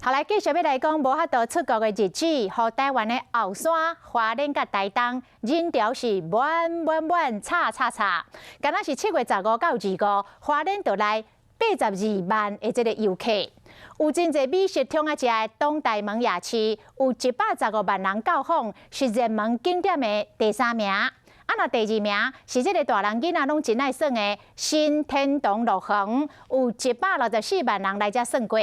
好來，繼續欲來講，無法度出國的日子，予台灣的後山、花蓮佮台東人潮是滿滿滿、吵吵吵。敢若是7月15到25，花蓮就來82萬的這个遊客。有真濟美食通愛食的東大門夜市，有115萬人到訪，是熱門景點的第三名。啊，若第二名是這个大人囡仔攏真愛耍的新天堂樂園，有164萬人來遮耍過。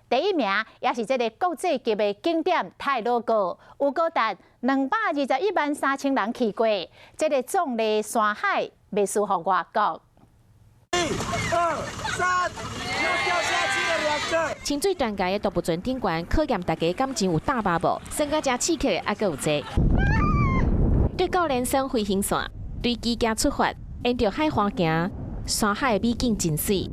第一名也是這个國際級的景點太魯閣，有高達221萬3千人去過。這个壯麗山海袂輸予外國。一、二、三，又掉下去了兩個。清水斷崖的獨木船頂懸，考驗大家感情有膽無？耍甲誠刺激的猶閣有濟。對到連山飛行線，對機場出發，沿著海岸行，山海的美景真媠。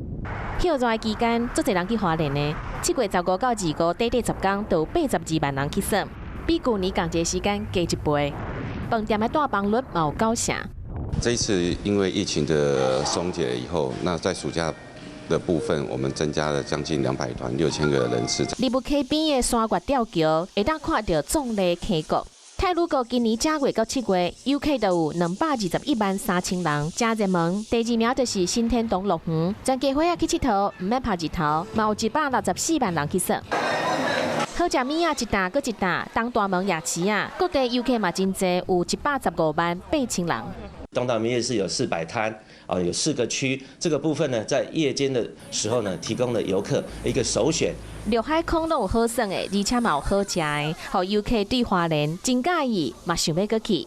歇熱期間，足濟人去花蓮呢。7月15到25，短短10工，就有82萬人去耍，比舊年仝一个時間加一倍。飯店的帶房率嘛有九成。這一次因為疫情的鬆解以後，那在暑假的部分，我們增加了將近200團，6000個人次。立霧溪邊的山岳吊橋，會當看著壯麗溪谷。太魯閣今年正月到7月，遊客就有221萬3千人，誠熱門。第二名就是新天堂樂園，全家伙仔去𨑨迌，毋免拍日頭，嘛有164萬人去耍。好食物仔一擔閣一擔，東大門夜市啊，各地遊客嘛真濟，有115萬8千人。東大門夜市有400攤，啊，有四個區，這個部分呢，在夜間的時候呢，提供了遊客一個首選。陸海空攏有好耍的，而且嘛有好食的，予遊客對花蓮真佮意，嘛想欲閣去。